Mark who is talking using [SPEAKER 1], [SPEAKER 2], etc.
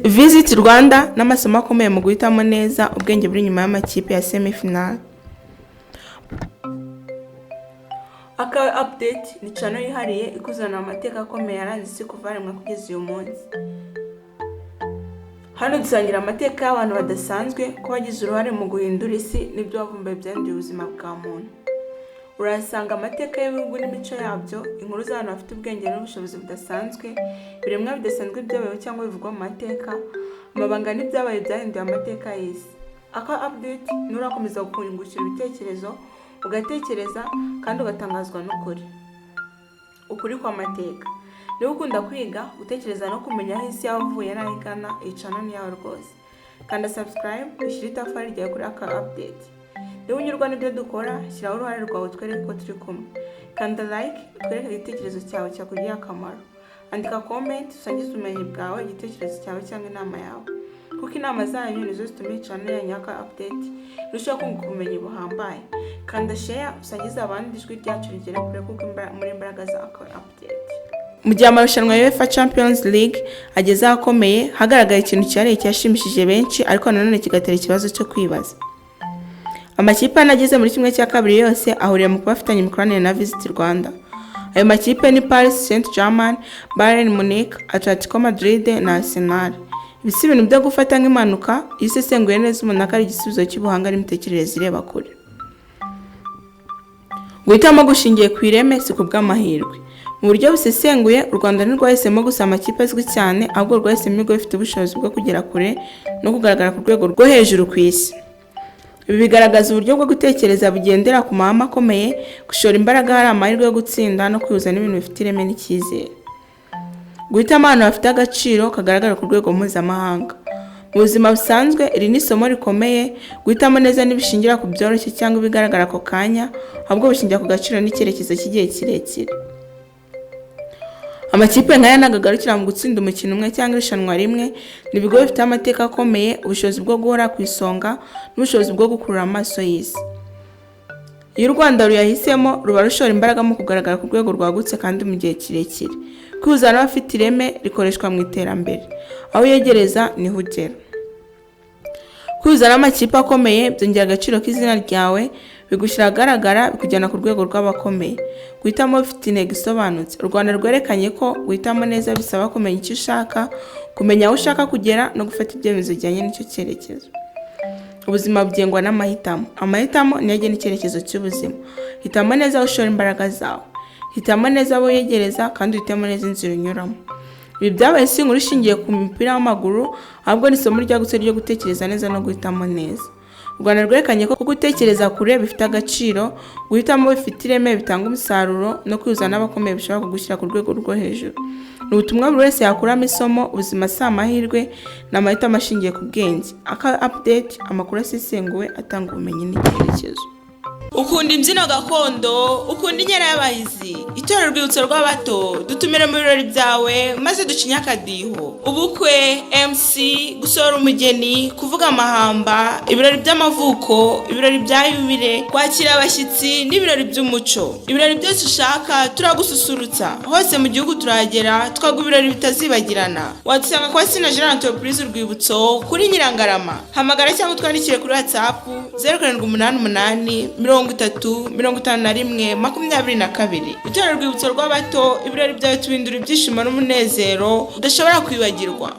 [SPEAKER 1] Visit Rwanda n'amasomo akomeye mu guhitamo neza, ubwenge buri inyuma y'amakipe ya semi-final. Akawe Update ni channel yihariye ikuzanira amateka akomeye yaranze isi kuva yaremwa kugeza uyu munsi. Hano dusangira amateka y'abantu badasanzwe ko bagize uruhare mu guhindura isi n'ibyo bavumbuye byahinduye ubuzima bwa muntu. Urahasanga amateka y'ibihugu n'imico yabyo, inkuru z'abantu bafite ubwenge n'ubushobozi budasanzwe, ibiremwa bidasanzwe byabayeho cyangwa bivugwa mu mateka, amabanga n'ibyabaye byahinduye amateka y'isi. Akawe Update ni urakomeza kukungukira ibitekerezo, ugatekereza kandi ugatangazwa n'ukuri. Ukuri kw'amateka. Niba ukunda kwiga, gutekereza no kumenya aho isi yavuye n'aho igana, iyi channel ni iyawe rwose. Kanda subscribe, ushyire itafari ryawe kuri Akawe Update. Niba unyurwa n'ibyo dukora, shyiraho uruhare rwawe utwereke ko turi kumwe. Kanda like, utwereke igitekerezo cyawe cyakugiriye akamaro. Andika comment, usangize ubumenyi bwawe, igitekerezo cyawe cyangwa inama yawe. Kuko inama zanyu nizo zituma iyi channel yanyu Akawe Update irushaho kunguka ubumenyi buhambaye. Kanda share, usangize abandi, ijwi ryacu rigere kure, kuko muri imbaraga za Akawe Update. Mu gihe amarushanwa ya UEFA Champions League ageze ahakomeye, hagaragaye ikintu cyihariye cyashimishije benshi, ariko nanone kigatera ikibazo cyo kwibaza. Amakipe ane ageze muri ½ yose ahuriye mu kuba afitanye imikoranire na Visit Rwanda. Ayo makipe ni Paris Saint-Germain, Bayern Munich, Atletico Madrid na Arsenal. Ibi si ibintu byo gufata nk'impanuka, iyo usesenguye neza ubona ko ari igisubizo cy'ubuhanga n'imitekerereze ireba kure. Guhitamo gushingiye ku ireme, si ku bw'amahirwe. Mu buryo busesenguye, u Rwanda ntirwahisemo gusa amakipe azwi cyane, ahubwo rwahisemo ibigo bifite ubushobozi bwo kugera kure no kugaragara ku rwego rwo hejuru ku isi. Ibi bigaragaza uburyo bwo gutekereza bugendera ku mahame akomeye: gushora imbaraga hari amahirwe yo gutsinda no kwihuza n'ibintu bifite ireme n'icyizere. Guhitamo ahantu hafite agaciro kagaragara ku rwego mpuzamahanga. Mu buzima busanzwe, iri ni isomo rikomeye: guhitamo neza ntibishingira ku byoroshye cyangwa ibigaragara ako kanya, ahubwo bishingira ku gaciro n'icyerekezo cy'igihe kirekire. Amakipe nk'aya ntabwo agarukira mu gutsinda umukino umwe cyangwa irushanwa rimwe. Ni ibigo bifite amateka akomeye, ubushobozi bwo guhora ku isonga n'ubushobozi bwo gukurura amaso y'isi. Iyo u Rwanda ruyahisemo, ruba rushora imbaraga mu kugaragara ku rwego rwagutse kandi mu gihe kirekire. Kwihuza n'abafite ireme rikoreshwa mu iterambere: aho uyegereza niho ugera. Kwihuza n'amakipe akomeye byongera agaciro k'izina ryawe, bigushyira ahagaragara, bikujyana ku rwego rw'abakomeye. Guhitamo bifite intego isobanutse: U Rwanda rwerekanye ko guhitamo neza bisaba kumenya icyo ushaka, kumenya aho ushaka kugera no gufata ibyemezo bijyanye n'icyo cyerekezo. Ubuzima bugengwa n'amahitamo. Amahitamo niyo agena icyerekezo cy'ubuzima. Hitamo neza aho ushora imbaraga zawe, hitamo neza abo wiyegereza, kandi uhitemo neza inzira unyuramo. Ibi byabaye si inkuru ishingiye ku mupira w'amaguru, ahubwo ni isomo ryagutse ryo gutekereza neza no guhitamo neza. U Rwanda rwerekanye ko gutekereza kure bifite agaciro, guhitamo bifite ireme bitanga umusaruro, no kwihuza n'abakomeye bishobora kugushyira ku rwego rwo hejuru. Ni ubutumwa buri wese yakuramo isomo: ubuzima si amahirwe, ni amahitamo ashingiye ku bwenge. Akawe Update, amakuru asesenguwe atanga ubumenyi n'icyerekezo. Ukunda imbyino gakondo, ukunda inkera y'abahizi, itorero Urwibutso rw'Abato, dutumire mu birori byawe maze ducinye akadiho. Ubukwe, MC, gusohora umugeni, kuvuga amahamba, ibirori by'amavuko, ibirori bya yubile, kwakira abashyitsi n'ibirori by'umuco. Ibirori byose ushaka turagususurutsa. Hose mu gihugu turahagera, twaguha ibirori bitazibagirana. Wadusanga kwa Sina Gerard Entreprise Urwibutso kuri Nyirangarama. Hamagara cyangwa utwandikire kuri WhatsApp 0788 30 51 22. Itorero Urwibutso rw'Abato, ibirori byawe tubindura ibyishimo n'umunezero udashobora kwibagirwa.